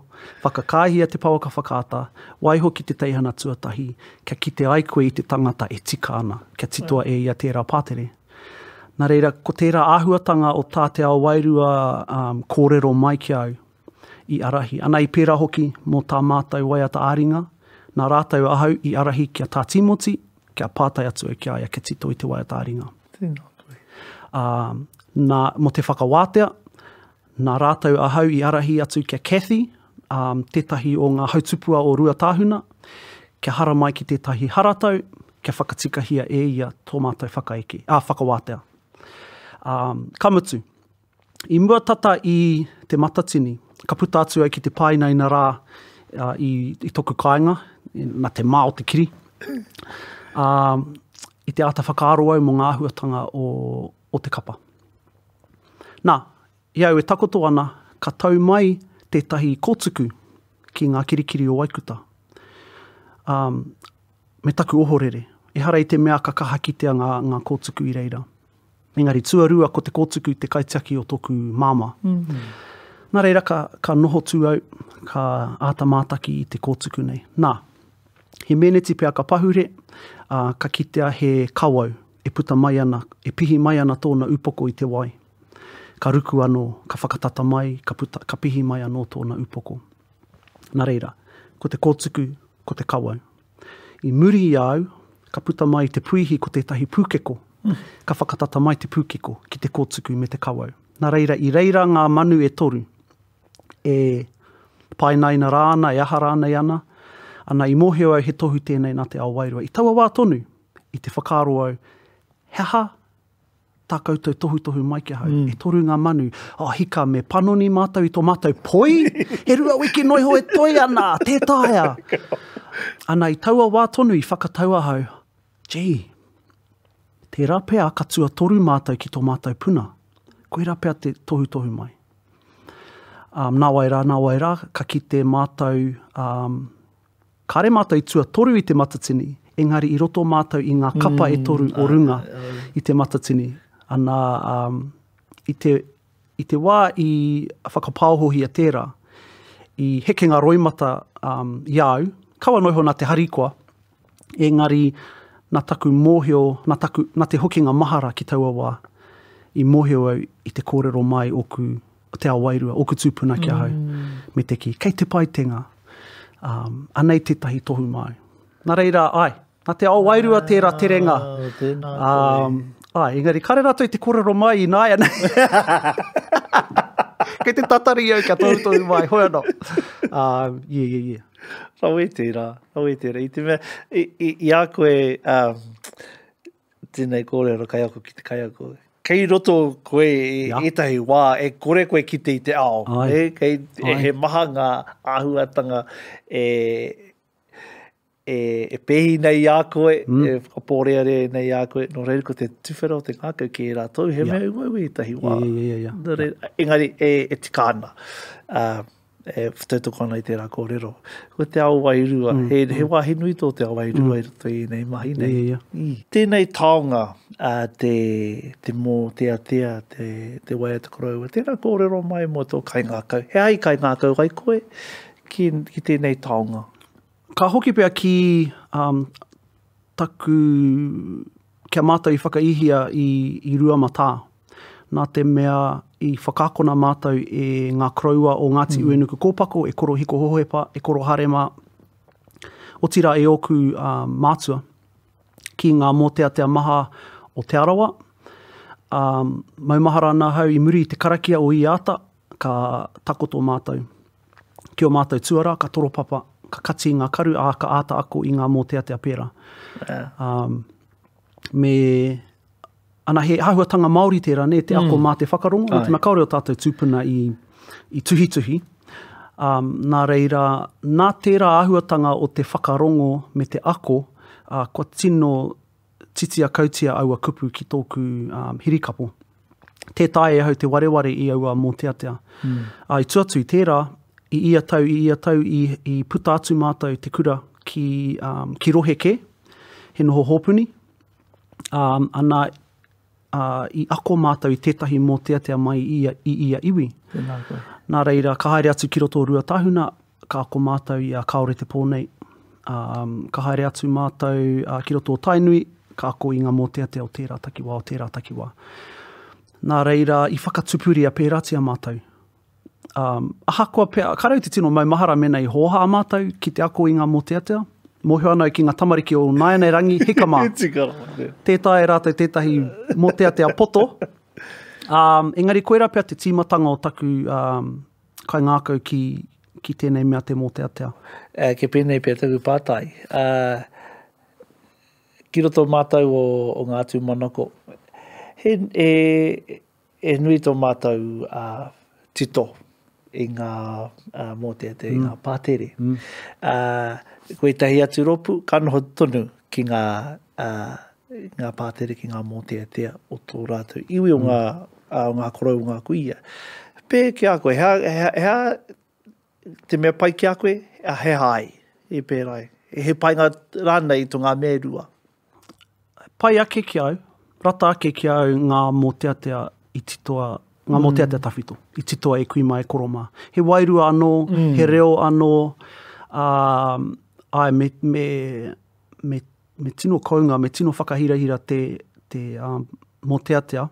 whakakāhia te pouaka whakaata, waiho ki te teihana tuatahi, kia kite ai koe i te tangata e tika ana, kia titoa e ia tērā pātere. Nā reira, ko tērā āhuatanga o tā te ao wairua um, kōrero mai ki au, i arahi. Ana i pērā hoki mō tā mātou waiata ā-ringa, nā rātou ahau i arahi ki a Tā Tīmoti, kia pātai atu au ki a ia kia tito i te waiata ā-ringa. Tēnā koe. Ā, nā, mō te whakawātea, nā rātou ahau i arahi atu ki a Cathy, ā, tētahi o ngā hautupua o Ruatāhuna, kia haramai ki tētahi haratau, kia whakatikahia e ia tō mātou whakaeke, ā, whakawātea. Ā, ka mutu, I mua tata i Te Matatini, ka puta atu au ki te pāinaina rā i, i toku kāinga, na te mā o te kiri. Uh, I te āta whakaaro au mō ngā āhuatanga o, o te kapa. Nā, i au e takoto ana, ka tau mai tētahi kōtuku ki ngā kirikiri o Waikuta. Um, me taku ohorere. Ehara i te mea ka kaha kitea ngā, ngā kōtuku i reira. Engari tuarua ko te kōtuku te kaitiaki o tōku māmā. Mm -hmm. Nā reira ka, ka noho tū au, ka āta mātaki i te kōtuku nei. Nā, he meneti pea ka pahure, ā, ka kitea he kawau e puta mai ana, e pihi mai ana tōna upoko i te wai. Ka ruku anō, ka whakatata mai, ka puta, ka pihi mai anō tōna upoko. Nā reira, ko te kōtuku, ko te kawau. I muri i a au, ka puta mai te puihi ko tētahi pūkeko. Ka whakatata mai te pūkeko ki te kōtuku me te kawau. Nā reira, i reira ngā manu e toru e pāinaina rā ana, e aha rānei ana, ana i mōhio au he tohu tēnei nā te ao wairua. I taua wā tonu, i te whakaaro au, he aha tā koutou tohutohu mai ki ahau. Mm. E toru ngā manu. Oh, hika, me panoni mātou i tō mātou poi? He rua wiki noa iho e toi ana, tē taea. Ana, i taua wā tonu i whakatau ahau, gee, tērā pea ka tuatoru mātou ki tō mātou puna. Koirā pea te tohutohu mai. Um, nā wai rā, nā wai rā, ka kite mātou, um, Kāre mātou i tuatoru i Te Matatini, engari i roto mātou i ngā kapa e toru o runga i Te Matatini. Ana, um, i te, i te wā i whakapaohohia tērā, i heke ngā roimata um, i a au, kaua noa iho nā te harikoa, engari nā taku mōhio, nā, taku, nā te hokinga mahara ki taua wā, i mōhio au i te kōrero mai oku te ao wairua, ōku tūpuna ki ahau, mm. me te kī, kei te pai tenga, um, anei tētahi tohu māu. Nā reira, ai, nā te ao wairua tērā terenga. Ah, tēnā um, ai, engari, kare rātou i te kōrero mai i nāianei. Kei te tatari au kia tohutohu mai, hoi anō. Um, yeah, yeah, yeah. Rawe tērā, rawe tērā. I te mea, i, i, i a koe, um, Tēnei kōrero kaiako ki te kaiako. Kei roto koe i ja. ētahi wā e kore koe kite i te ao. Ai. E, kei, e, he maha ngā āhuatanga e, e, e pēhi nei i a koe, mm. e whakapōrearea nei i a koe. Nō reira ko te tuwhera o te ngākau ki ērā tou, he ja. mea uaua i ētahi wā. Yeah, yeah, yeah, yeah. Nō reira, engari e, e tika ana. Uh, e tautoko ana i tērā kōrero. Ko te ao wairua, mm, he, he mm. wāhi nui tō te ao wairua mm. i roto i ēnei mahi nei. Yeah, yeah. Mm. Tēnei taonga uh, te, te mōteatea, te, te waiata koroua, tēnā kōrero mai mō tō kaingākau. He aha i kaingākau ai koe ki, ki tēnei taonga? Ka hoki pea ki um, taku, kia mātou i whakaihia i, i Ruamatā. Nā te mea i whakaakona mātou e ngā koroua o Ngāti mm. Uenuku Kōpako, e Koro Hiko Hohepa, e Koro Harema, otirā e ōku uh, mātua, ki ngā mōteatea maha o Te Arawa. Um, maumahara ana ahau i muri i te karakia o Iata, ka takoto mātou. Ki ō mātou tuarā, ka toropapa, ka kati i ngā karu, ā, ka āta ako i ngā mōteatea pērā. Yeah. Um, me Ana, he āhuatanga Māori tērā, nē, te ako mm. mā te whakarongo, nā te mea kāore o tātou tūpuna i, i tuhituhi. Um, nā reira, nā tērā āhuatanga o te whakarongo me te ako, uh, kua tino titia kautia aua kupu ki tōku um, hirikapo. Tē taea e ahau te wareware i aua mōteatea. Mm. Uh, i tua atu i tērā, i ia tau, i ia tau i, i puta atu mātou te kura ki, um, ki rohe kē, he noho hōpuni, Um, ana, uh, i ako mātou i tētahi mōteatea mai i ia, i ia iwi. Tēnā koe. Nā reira, ka haere atu ki roto o Ruatāhuna, ka ako mātou i a Kāore te Pō nei. Um, ka haere atu mātou uh, ki roto o Tainui, ka ako i ngā mōteatea o tērā takiwā, o tērā takiwā. Nā reira, i whakatupuria pērātia mātou. Um, ahakoa pea, kāre au te tino maumahara mēnā i hōhā mātou ki te ako i ngā mōteatea. Mōhio ana au ki ngā tamariki o nāianei rangi, hika mā. Tika rawa, nē. Tē taea e rātou tētahi mōteatea poto. Um, engari koirā pea te tīmatanga o taku um, kaingākau ki, ki tēnei mea te mōteatea. Uh, kia pēnei pea taku pātai. Uh, ki roto mātou o, o ngā tūmanako, he, e, E nui tō mātou tito i ngā mōteatea, i ngā mm. pātere. Mm. Ko ētahi atu rōpū, ka noho tonu ki ngā. ngā pātere ki ngā mōteatea o tō rātou iwi, o ngā, o ngā korou, o ngā kuia. Pē ki a koe, he aha, he aha, he aha te mea pai ki a koe, he aha ai i pērā ai? He painga rānei tō ngā mea e rua? Pai ake ki au, rata ake ki au ngā mōteatea i titoa, ngā mm. mōteatea tawhito, i titoa e kui mā e koro mā. He wairua anō, mm. he reo anō, uh, ai, me, me, me, me tino kounga, me tino whakahirahira te, te um, mōteatea,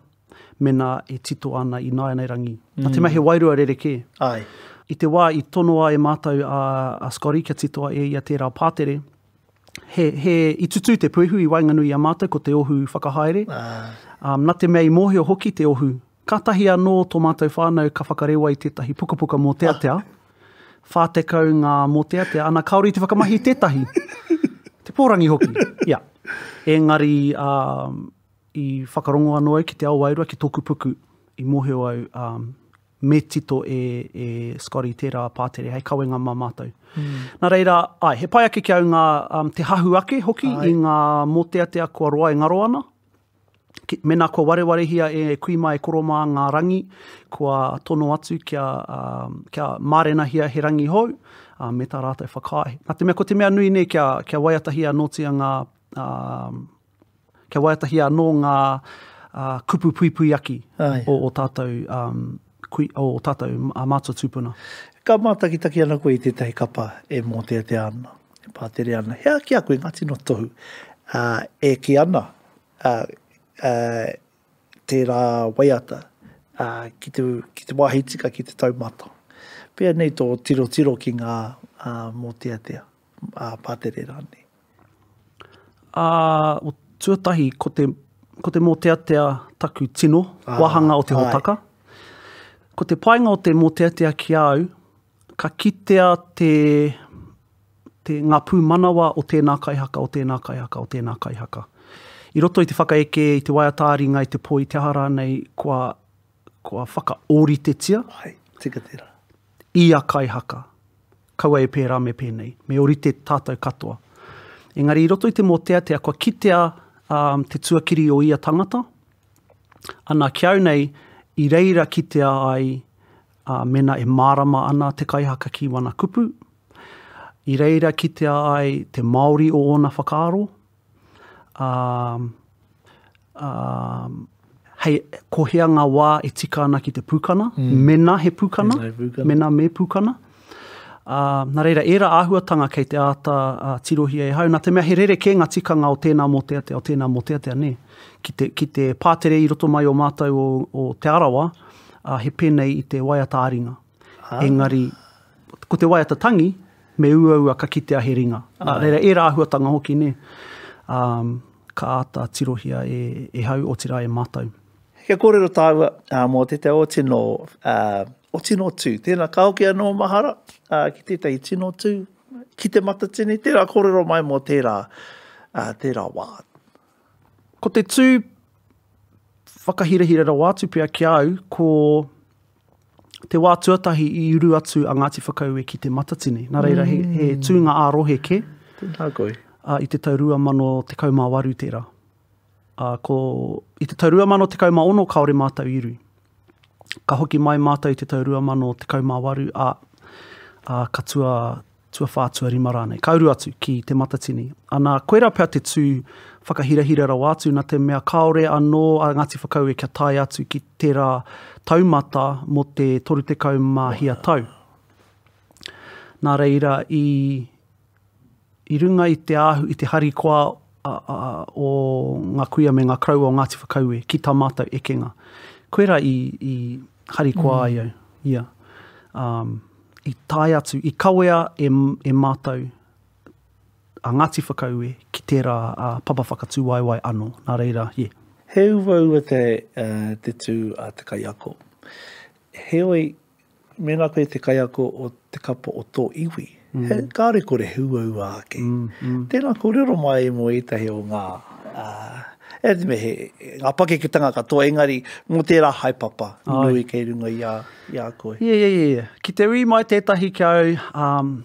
mena e tito ana i nāianei rangi. Mm. Nā te mea he wairua rerekē. Ai. I te wā i tonoa e mātou a, a Scotty kia titoa e ia tērā pātere, he, he, i tutū te puehu i waenganui i a mātou ko te ohu whakahaere. Ah. Um, nā te mea i mōhio hoki te ohu. Kātahi anō tō mātou whānau ka whakarewa i tētahi pukapuka mōteatea. Ah. 40 ngā mōteatea, ana kāore i te whakamahi tētahi. Te pōrangi hoki. Yeah. Engari, um, i whakarongo anō au ki te ao wairua, ki tōku puku, i mōhio au, um, me tito e, e Scotty tērā pātere hei kawenga mā mātou. Mm. Nā reira, ai, he pai ake ki au ngā, um, te hahu ake hoki ai. i ngā mōteatea kua roa e ngaro ana. Ki, mēnā kua warewarehia e kui mā e koro mā ngā rangi, kua tono atu kia, um, kia mārenahia he rangi hou, uh, me tā rātou whakaae. Nā te mea, ko te mea nui nei kia, kia waiatahia anōtia ngā, um, Kia waiatahia anō ngā kupu puipuiaki o ō tātou, um, kui, o ō tātou mātua tūpuna. Ka mātakitaki ana koe i tētahi kapa e mōteatea ana, e pātere ana. He aha ki a koe ngā tino tohu uh, e kī ana uh, uh, tērā waiata uh, ki, te, ki te wāhi tika, ki te taumata. Pēhea nei tō tirotiro ki ngā uh, mōteatea, uh, pātere rānei? Ā, o tuatahi, ko te, ko te mōteatea taku tino ah, wāhanga o te hōtaka. Ko te painga o te mōteatea ki a au, ka kitea te, te, ngā pūmanawa o tēnā kaihaka, o tēnā kaihaka, o tēnā kaihaka. I roto i te whakaeke, i te waiata-ā-ringa, i te poi, te aha rānei, kua, kua whakaōritetia. Ai, tika tērā. Ia kaihaka. Kaua e pērā me pēnei. Me orite tātou katoa. Engari i roto i te mōteatea kua kitea um, te tuakiri o ia tangata. Ana, ki au nei, i reira kitea ai uh, mena e mārama ana te kaihaka ki wana kupu. I reira kitea ai te Māori o ōna whakaaro. Um, um, hei, ko hea ngā wā e tika ana ki te pūkana, mm. mena he pūkana, mena me pūkana. Uh, nā reira, ērā āhuatanga kei te āta uh, tirohia e hau, nā te mea he rerekē ngā tikanga o tēnā mōteatea, o tēnā mōteatea, nē. Ki te, ki te pātere i roto mai o mātou o, o Te Arawa, uh, he pēnei i te waiata ā-ringa. Ah. Engari, ko te waiata tangi, me uaua ka kitea he ringa. Nā reira, ērā āhuatanga hoki, nē. Um, ka āta tirohia e, e hau, otirā e mātou. Kia kōrero tāua mō tētahi o tino, o tino tū. Tēnā, ka hoki anō mahara ki tētahi tino tū, ki Te Matatini, tērā kōrero mai mō tērā, tērā wā. Ko te tū whakahirahira rawa atu pea ki a au, ko te wā tuatahi i uru atu a Ngāti Whakaue ki Te Matatini. Nā reira, he, he mm. tūnga ā-rohe kē. Tēnā koe. Uh, I te tau 2018 tērā. Uh, ko, I te tau 2016 kāore mātou i uru. Ka hoki mai mātou i te tau 2018, ā, ā, ka tua, tuawhā, tuarima rānei. Ka uru atu ki Te Matatini. Ana, koirā pea te tū whakahirahira rawa atu, nā te mea kāore anō a Ngāti Whakaue kia tae atu ki tērā taumata mō te 30 mā hia tau. Nā reira, i, i runga i te āhu, i te harikoa a, a, o ngā kuia me ngā koroua o Ngāti Whakaue ki tā mātou ekenga. Koirā i, i harikoa mm. ai au, ia. Um, i tae atu, i kawea e, e mātou a Ngāti Whakaue ki tērā a papa whakatūwaewae anō. Nā reira, yeah. He uaua te, uh, te tū a te kaiako. Heoi, Mēnā koe te kaiako o te kapa o tō iwi, mm. he, kāore kore he uaua ake. Mm, mm. Tēnā kōrero mai mō ētahi o ngā, uh, e te mea he, ngā pakeketanga katoa, engari mō tērā haepapa nui kei runga i a, i a koe. Yeah, yeah, yeah. Ki te ui mai tētahi ki au, um,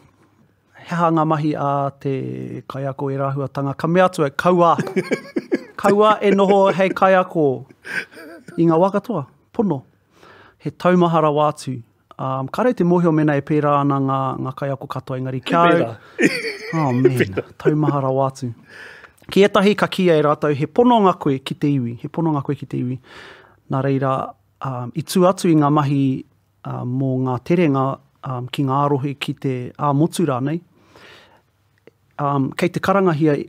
He aha ngā mahi a te kaiako ērā āhuatanga? Ka mea atu au, kaua! Kaua e noho hei kaiako i ngā wā katoa. Pono. He taumaha rawa atu. Um, kāre te mōhio mēnā e pērā ana ngā, ngā kaiako katoa, engari kia au... Oh, man, taumaha rawa atu. Ki ētahi ka kīia e rātou, he pononga koe ki te iwi, he pononga koe ki te iwi. Nā reira, um, i tū atu i ngā mahi um, mō ngā terenga um, ki ngā rohe, ki te ā-motu rānei, um, kei te karangahia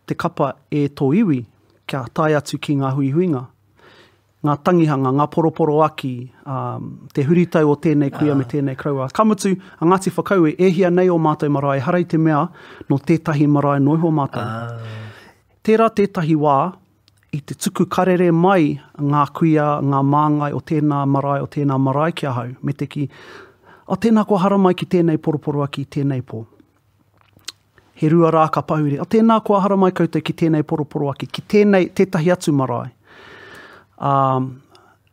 te kapa e tō iwi kia tae atu ki ngā huihuinga, ngā tangihanga, ngā poroporoaki, um, te huritau o tēnei kuia me tēnei koroua. Ka mutu, a Ngāti Whakaue, e hia nei o mātou marae, ehara i te mea nō tētahi marae noa iho mātou. Ah. Tērā tētahi wā, i te tuku karere mai ngā kuia, ngā māngai o tēnā marae, o tēnā marae ki ahau, me te kī, oh, tēnā kua haramai ki tēnei poroporoaki, tēnei pō. He rua rā ka pahure, oh, tēnā kua haramai koutou ki tēnei poroporoaki, ki tēnei, tētahi atu marae. Um,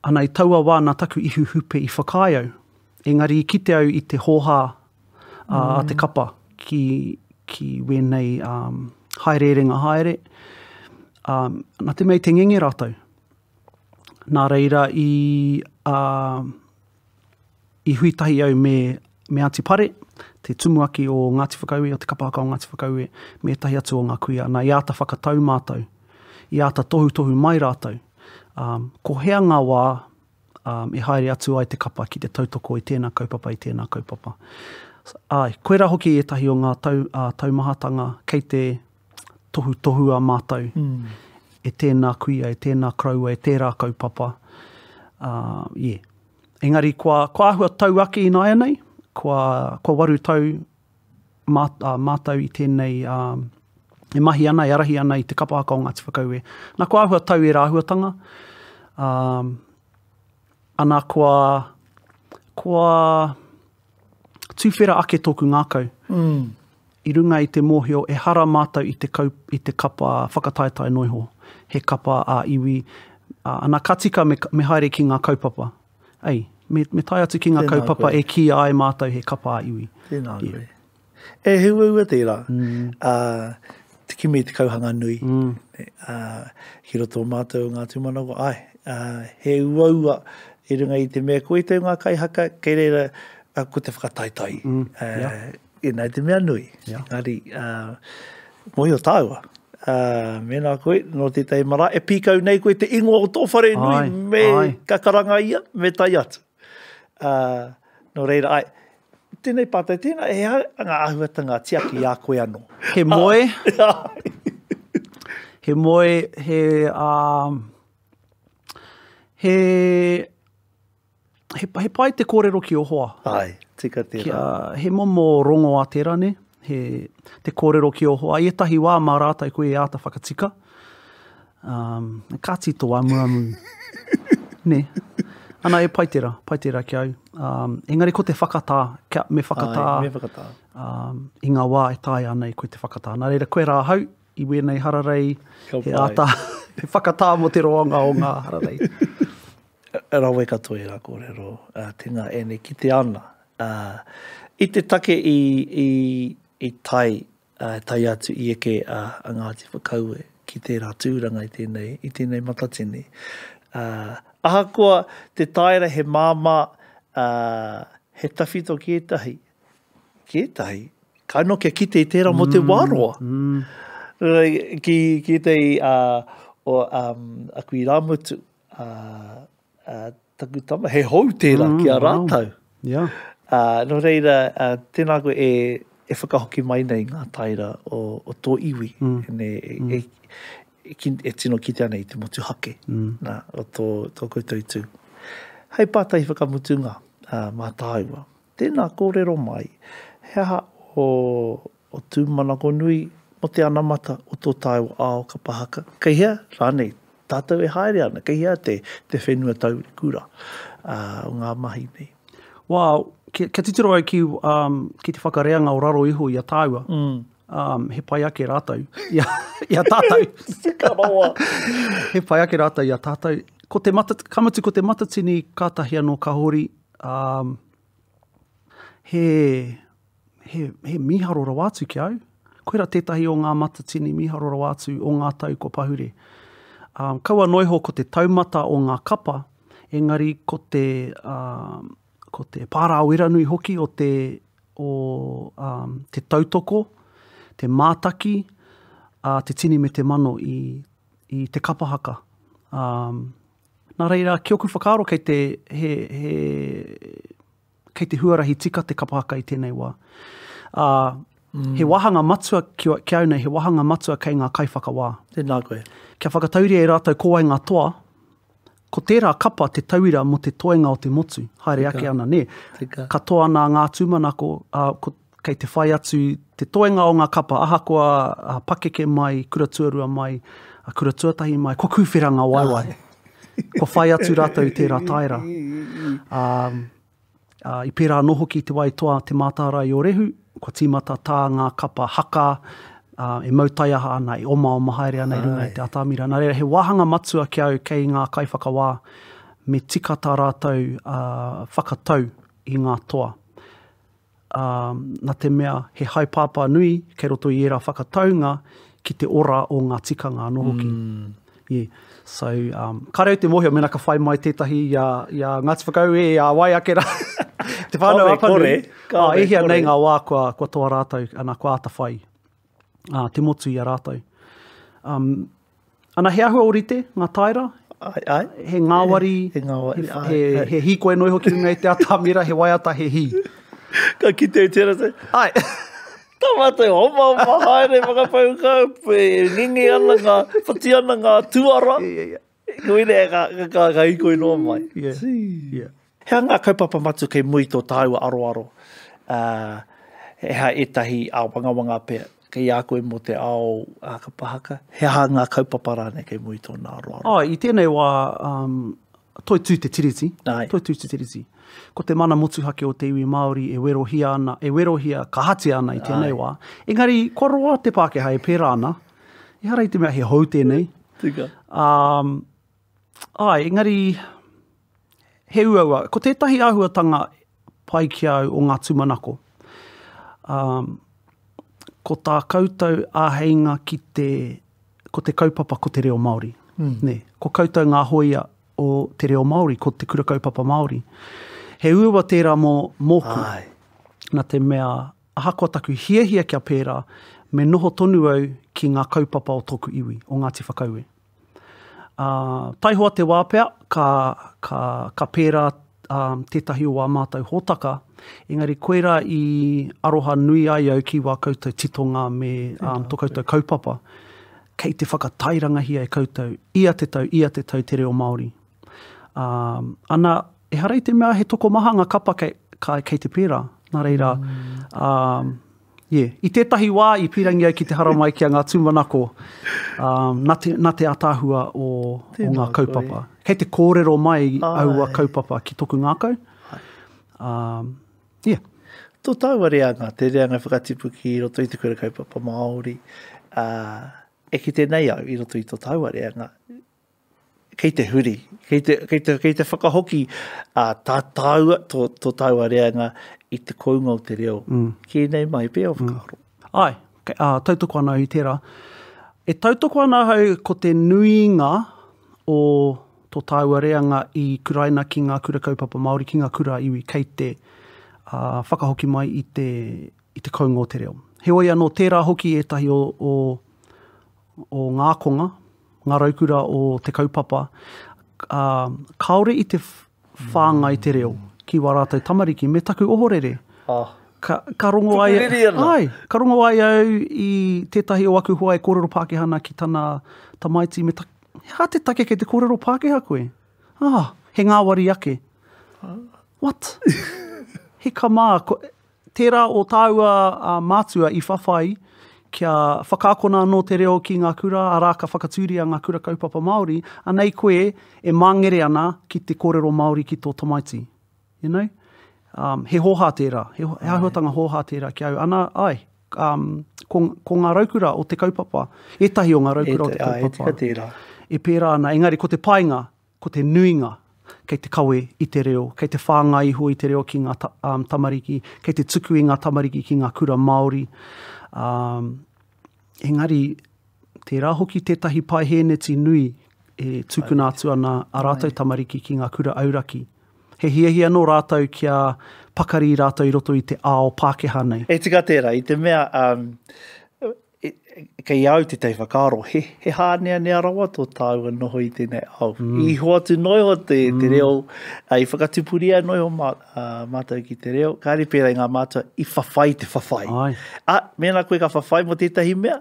ana i taua wā nā taku ihu hupe i whakaae au. Engari i kite au i te hōhā a, a te mm. kapa ki, ki wēnei um, haereerenga haere. Um, nā te mea i te ngenge rātou. Nā reira i, uh, i hui tahi au me, me Aunty Pare, te tumuaki o Ngāti Whakaue, o te kapa haka o Ngāti Whakaue, me ētahi atu o ngā kuia. Nā, i āta whakatau mātou, i āta tohutohu mai rātou. Um, ko hea ngā wā um, e haere atu ai te kapa ki te tautoko i tēnā kaupapa, i tēnā kaupapa. Āe, koirā hoki ētahi o ngā tau, uh, taumahatanga kei te tohutohua mātou mm. e tēnā kuia, e tēnā koroua, e tērā kaupapa. Uh, yeah. Engari kua, kua āhua tau ake ināianei, kua, kua waru tau mā, uh, mātou i tēnei uh, e mahi ana, e arahi ana i te kapa haka o Ngāti Whakaue. Nā, kua āhua tau ērā āhuatanga. Um, ana, kua, kua tuwhera ake tōku ngākau. Mm. I runga i te mōhio, ehara mātou i te, kau, i te kapa whakataetae noiho. He kapa ā-iwi. Uh, ana, ka tika me, me haere ki ngā kaupapa. Ei, me, me tae atu ki ngā kaupapa koe. e kīia ai mātou he kapa ā-iwi. Tēnā koe. Yeah. E he uaua tērā, mm. uh, te kimi i te kauhanga nui, mm. uh, ki roto o mātou o ngā tūmanako, ai, uh, he uaua i runga i te mea ko ētahi o ngā kaihaka, kei reira uh, ko te whakataetae. Mm. Uh, yeah. Ina i te mea nui. Yeah. Engari, uh, mōhio tāua, uh, mēnā koe, nō tētahi marae, e pīkau nei koe te ingoa o tō whare nui, ai, me ai. ka karanga ia, me tae atu. Uh, nō reira, ai, tēnei pātai, tēnā, he aha ngā āhuatanga tiaki i a koe anō? He moe, he moe, he, um, he, he, he pai te kōrero ki o hoa. Ai, tika tērā. Kia, he momo rongoā tērā, ne? He, te kōrero ki o hoa. I ētahi wā mā rātou koe e āta whakatika. Um, kāti tō amuamu. ne? Ana, e pai tērā, pai tērā ki au. Um, engari ko te whakatā, kia, me whakatā, Ai, me whakatā. Um, i ngā wā e taea ana e koe te whakatā. Nā reira, koe rā ahau, i wēnei hararei, he āta, he whakatā mō te roanga o ngā hararei. Rawe katoa ērā kōrero, tēnā ēnei kite ana. I te take i, i, i tae, tae atu i eke a, a Ngāti Whakaue ki tērā tūranga i tēnei, i tēnei matatini. Ahakoa te taera he māmā, he tawhito ki ētahi, ki ētahi, ka anō kia kite i tērā mō te wā roa. Mm. Mm. Ki, ki ētahi uh, o um, aku irāmutu, a, a taku tama, he hou tērā mm, ki a rātou. Wow. Yeah. Uh, nō reira, uh, tēnā koe e, e whakahoki mai nei ngā taira o, o tō iwi, mm. ne, e, mm. e, e, e tino kite ana i te motuhake mm. nā, o tō, tō koutou tū. Hei pātai whakamutunga uh, mā tāua. Tēnā kōrero mai, he aha o, o tūmanako nui mō te anamata o tō tāua ao kapa haka? Kei hea rānei tātou e haere ana? Kei hea te, te whenua taurikura uh, o ngā mahi nei? Well, kia, kia titiro au ki, um, ki te whakareanga o raro iho i a tāua. Mm. Um, he pai ake rātou i a, i a tātou. Tika rawa. he pai ake rātou i a tātou. Ko te mata, ka mutu ko te matatini kātahi anō ka hori, um, he, he, he mīharo rawa atu ki au. Koira tētahi o ngā matatini mīharo rawa atu o ngā tau kua pahure. Um, kaua noa iho ko te taumata o ngā kapa, engari ko te, um, ko te pārāweranui hoki o te, o, um, te tautoko, te mātaki, a te tini me te mano i, i te kapa haka. Um, nā reira, ki oku whakaaro kei te, he, he, kei te huarahi tika te kapa haka i tēnei wā. Ā, mm. he wāhanga matua ki, ki au nei, he wāhanga matua kei ngā kaiwhakawā. Tēnā koe. Kia whakatauria e rātou ko wai ngā toa, ko tērā kapa te tauira mō te toenga o te motu, haere ake ana, nē. Tika. Katoa ana ngā tūmanako, ā, ko, kei te whai atu te toenga o ngā kapa, ahakoa a, pakeke mai, kura tuarua mai, a, kura tuatahi mai, kua kūwhera ngā waewae. Kua whai atu rātou i tērā taera. Ā, ā, i pērā anō hoki te wā i toa Te Mātārae o Rehu, kua tīmata tā ngā kapa haka, ā, e mau taiaha ana, e omaoma haere ana i runga i te atamira. Nā reira, he wāhanga matua ki au kei ngā kaiwhakawā, me tika tā rātou ā, whakatau i ngā toa. ā, nā te mea he haepāpā nui kei roto i ērā whakataunga ki te ora o ngā tikanga anō hoki. Mm. Yeah. So, um, kāre au te mōhio mēnā ka whai mai tētahi i a, i a Ngāti Whakaue, i a wai ake rā. te whānau Apanui. Kore, ah, e hia nei ngā wā kua, kua toa rātou, ana, kua āta whai uh, te motu i a rātou. Um, Ana, he āhua ōrite ngā taera. Ai, ai. He ngāwari, he, he, ngāwari, he, he, he, he hīkoi noi hoki runga i te atamira, he waiata, he hī. Ka kite i tērā te... Ai. Tā mātou oma oma haere whakapau kau, e ngingi ana ngā, whati ana ngā tuara. Yeah, yeah. Koine ka, ka, ka, ka hīkoi noa mai. Yeah. Yeah. He aha ngā kaupapa matua kei mua i tō tāua aroaro? Ā, he aha ētahi āwangawanga pea kei a koe mō te ao kapa haka? He aha ngā kaupapa rānei kei mua i tōna aroaro? Āe, i tēnei wā, um, toitū te Tiriti. Āe. Toitū te Tiriti. Ko te mana motuhake o te iwi Māori e werohia ana, e werohia kahatia ana i tēnei Āe. wā. Engari, kua roa te Pākehā e pērā ana. Ehara i te mea he hou tēnei. Tika. Um, Āe, engari he uaua. Ko tētahi āhuatanga pai ki a au o ngā tūmanako, um, ko tā koutou āheinga ki te, ko te kaupapa ko te reo Māori. Mm. Nē, ko koutou ngā hōia o te reo Māori, ko te kura kaupapa Māori. He uaua tērā mō mōku. Āe. Nā te mea, ahakoa taku hiahia kia pērā, me noho tonu au ki ngā kaupapa o tōku iwi, o Ngāti Whakaue. Ā, taihoa te wā pea, ka, ka, ka pērā um, tētahi o wā mātou hōtaka, engari koirā i aroha nui ai au ki wā koutou titonga me um, tō koutou kaupapa. Kei te whakatairangahia e koutou ia te tau, ia te tau te reo Māori. Um, ana, ehara i te mea he tokomaha ngā kapa kei, ka, kei te pērā. Nā reira, mm. um, Yeah. I tētahi wā i pīrangi au ki te haramai ki a ngā tūmanako, um, nā te, nā te ataahua o, o ngā kaupapa. Kei te kōrero mai aua kaupapa ki toku ngākau. Um, yeah. Tō tāua reanga, te reanga whakatipu ki roto i te kura kaupapa Māori, uh, e kite nei au i roto i tō tāua reanga, kei te huri, kei te, kei te, kei te whakahoki a tā tāua, tō, tō tāua reanga i te kounga o te reo. Mm. Ki ēnei mahi, pēhea o mm. whakaaro? Mm. Ai, uh, tautoko ana au i tērā. E tautoko ana ahau ko te nuinga o tō tāua reanga i kuraina ki ngā kura kaupapa Māori, ki ngā kura iwi, kei te uh, whakahoki mai i te, i te kounga o te reo. Heoi anō, tērā hoki ētahi o, o, o ngā ākonga, ngā raukura o te kaupapa, ā, kāore i te whāngai te reo ki wā rātou tamariki, me taku ohorere. Oh. Ka, ka rongo ai, ai, ka rongo ai au i tētahi o aku hoa e kōrero Pākehā ana ki tana tamaiti, me ta, he aha te take kei te kōrero Pākehā koe? Ah, he ngāwari ake. Ah. What? He kamā, ko, Tērā o tāua mātua i whawhai kia whakaakona anō te reo ki ngā kura, arā ka whakatūria ngā kura kaupapa Māori, anei koe e māngere ana ki te kōrero Māori ki tō tamaiti. You know? Um, he hōhā tērā, he, he āhuatanga hōhā tērā ki au. Ana, ai, um, ko, ko ngā raukura o te kaupapa, ētahi o ngā raukura o te kaupapa. E tika tērā. E pērā ana, engari ko te painga, Ko te nuinga kei te kawe i te reo, kei te whāngai iho i te reo ki ngā um, tamariki, kei te tuku i ngā tamariki ki ngā kura Māori. Um, engari, tērā hoki tētahi paehēneti nui e tukuna atu ana a rātou tamariki ki ngā kura auraki. He hiahia nō rātou kia pakari rātou i roto i te ao Pākehā nei. E tika tērā, i te mea, um, kei au tētahi whakaaro, he, he hāneanea rawa tō tāua noho i tēnei ao. Mm. I hoatu noa iho te, mm. te reo, i whakatupuria noa iho mā, uh, mātou ki te reo, kāre pērā i ngā mātua i whawhai te whawhai. Ai. A, mēnā koe ka whawhai mō tētahi mea,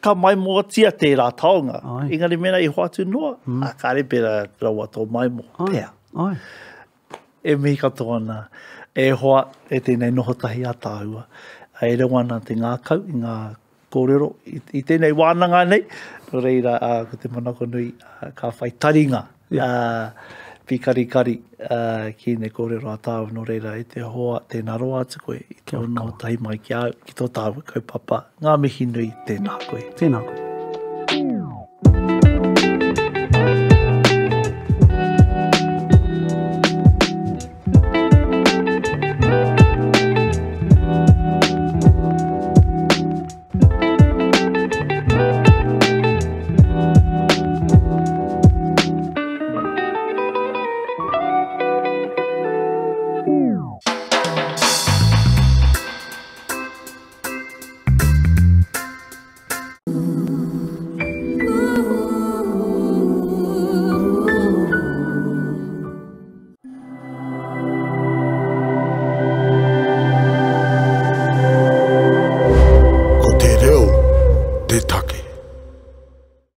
ka maimoatia tērā taonga. Ai. Engari mēnā i hoatu noa, mm. a, kāre pērā rawa tō maimo. Ai. Pea. Ai. E mihi katoa ana, e hoa, e tēnei noho tahi a tāua. E rewa ana te ngākau i ngā kōrero i, i tēnei wānanga nei. Nō reira, ā, ko te manako nui, ā, ka whai taringa, ā, pīkarikari, ā, ki ēnei kōrero a tāua. Nō reira, e te hoa, tēnā roa atu koe i tō noho tahi mai ki a au, ki tō tāua kaupapa. Ngā mihi nui, tēnā koe. Tēnā koe.